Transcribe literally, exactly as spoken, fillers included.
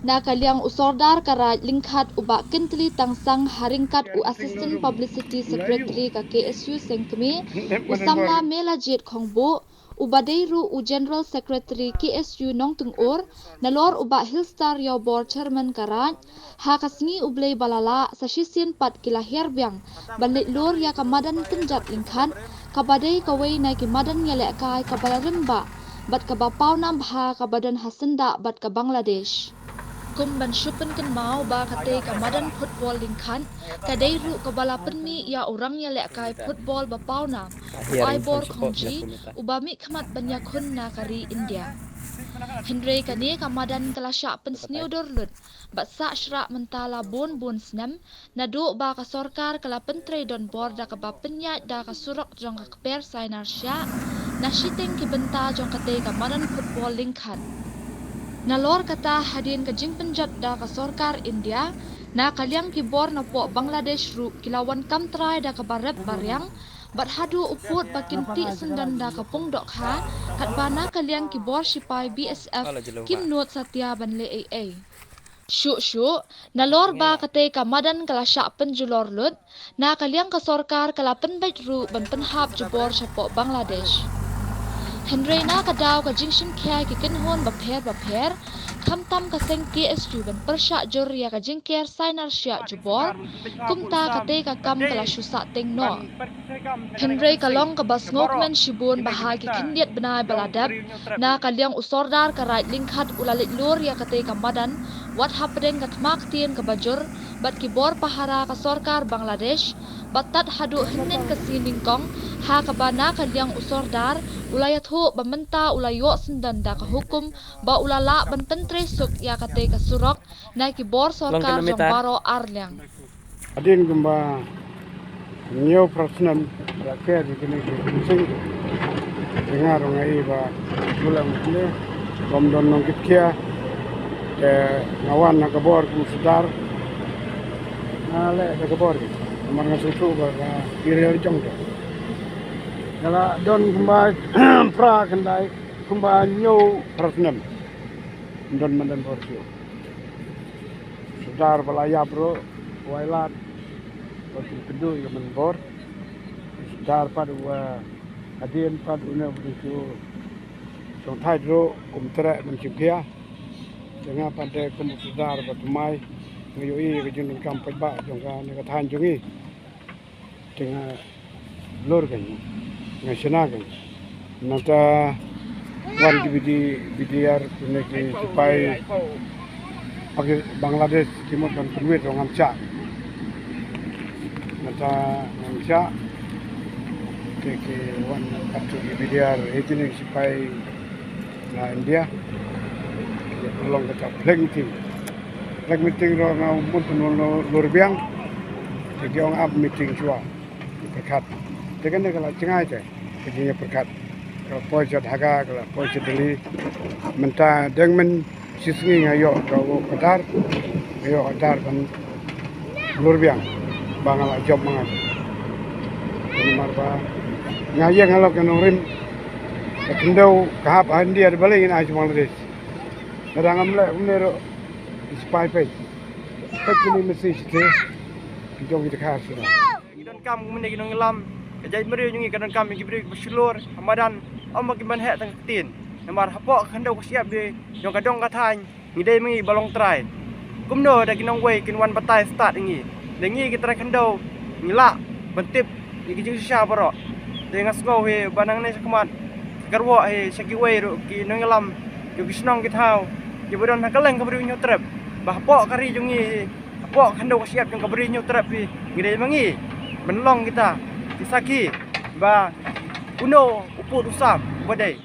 Na ka liang u Sordar ka Raid Lyngkhat u Bah Kyntli Tangsang ha ryngkat u Assistant Publicity Secretary ka K S U Sengkmie, u Samla Melajit Khongbuh, u ba dei ruh u General Secretary K S U Nongtyngur, nalor u Bah Hillstar Ïawbor Chairman ka Raid, ha ka sngi U Blei ba la lah sa shisien pat ki la hiar biang ban leit lur ïa ka madan Tynjat Lyngkhat, kaba dei kawei na ki madan ïalehkai kaba la rim bha bad kaba pawnam bha kaba don ha syndah bad ka Bangladesh. Kum ban shu pynkynmaw ba katei ka madan football Lyngkhat ka dei ruh kaba la pynmih ïa u rangïalehkai football ba pawnam, u Aibor Khongji, uba mihkhmat ban ïakhun na ka ri India. Hynrei kane ka madan ka la shah pynsniew dur lut bad sah shrah mynta la bun bun snem, naduh ba ka sorkar ka la pyntrei donbor da kaba pynïaid da ka surok jong ka kper Sainar Shiah na shiteng ki bynta jong katei ka madan football Lyngkhat. Nalor kata, hadien ka jingpynjot da ka sorkar India, na ka liang ki bor na poh Bangladesh ruh ki la wan kam trai da kaba rep ba riang, bad haduh u pud ba kin tih syndon da ka pung dohkha, katba na ka liang ki bor shipai B S F kim nud satia ban leh ei ei. Shuh shuh, nalor ba katei ka madan ka la shah pynjulor lut, na ka liang ka sorkar ka la pynbeit ruh ban pynhap jubor shapoh Bangladesh. Hynrei na ka daw ka jingshim khia ki kynhun bapher bapher, khamtam ka seng K S U ban pyrshah jur ïa ka jingker Sainar Shiah jubor, kumta katei ka kam ka la shu sahteng noh. Hynrei ka long kaba sngewkmen shibun ba ha ki khyndiat bnai ba la dep, na ka liang u Sordar ka Raid Lyngkhat u la leit lur ïa katei ka madan, wat hapdeng ka thma ktien kaba jur bad ki bor pahara ka sorkar Bangladesh, bad tad haduh hynnin ka sngi nyngkong, ha kaba na ka liang u Sordar u la ïathuh ba mynta u la ïoh syndon da ka hukum ba u la lah ban pyntrei suk ïa katei ka surok na ki bor sorkar jong baroh arliang. Hadien kumba hynñiew phra snem la ker ïa kine ki fencing. Te nga ruh nga i ba shu leh kumne, bym don nongkit khia. Te nga wan ha ka bor kum u Sordar. Nga leh da ka bor, namar nga sngewthuh ba ka area jong te. Nga la don kumba phra khyndai, kumba hynñiew phra snem. Ym don madan bor shuh. Sordar ba la ïap ruh, u ai lad ba kin kynduh ïa ka madan bor. Sordar pat uba hadien pat une uba dang shu shongthait ruh um treh ban shim khia. Te nga pat de kum u Sordar ba thymmai nga ïohi ïa ka jingdonkam paidbah jong kane ka thaiñ jong ngi. Te nga lur kein, nga shna kein. Nangta wan ki B D, B D R, kine ki sipai Paki-, Bangladesh ki mut ban pynwit ruh ngam shah. Nangta ngam shah. Te ki wan pat ki B D R, eh, kine ki sipai na India. Ki long kata flag meeting. Flag meeting ruh nga mut ban lur biang. Te ki ong ap meeting shuwa. Pyrkhat. Te kane ka la jngai te ka jingïapyrkhat. Ka la poi sha Dhaka, ka la poi sha Delhi. Mynta dang mynta shi sngi nga ïoh ka order, nga ïoh order ban lur biang ba nga la jop ma nga. Namar ba nga ïeng halor ka nongrim, ka khyndew ka hap ha India, da balei ngin ai sha Bangladesh. Lada ngam leh kumne ruh ki spy peit. Peit kine message te ki jong ki dkhar shuh. Ngi donkam kumne ki nongïalam, ka jaitbynriew jong ngi ka donkam ïa ki briew kiba shlur ha madan, ym ba kin ban heh tang ka ktien. Namar hapoh ka khyndew ka shyiap jong ka dong ka thaiñ, ngi dei ma ngi ba long trai. Kumno da ki nongwei kin wan batai stad ïa ngi? Da ngi ki trai khyndew ngi lah ban tip ïa ki jingshisha baroh. Te nga sngew hi ba nangne shakhmat ka kyrwoh hi sha kiwei ruh ki nongïalam jong ki shnong ki thaw kiba don ha kylleng ka Bri u Hynñiewtrep, ba hapoh ka ri jong ngi hi, hapoh ka khyndew ka shyiap jong ka Bri u Hynñiewtrep hi, ngi dei ma ngi ban long kita ki sakhi ba uno u pud u sam uba dei.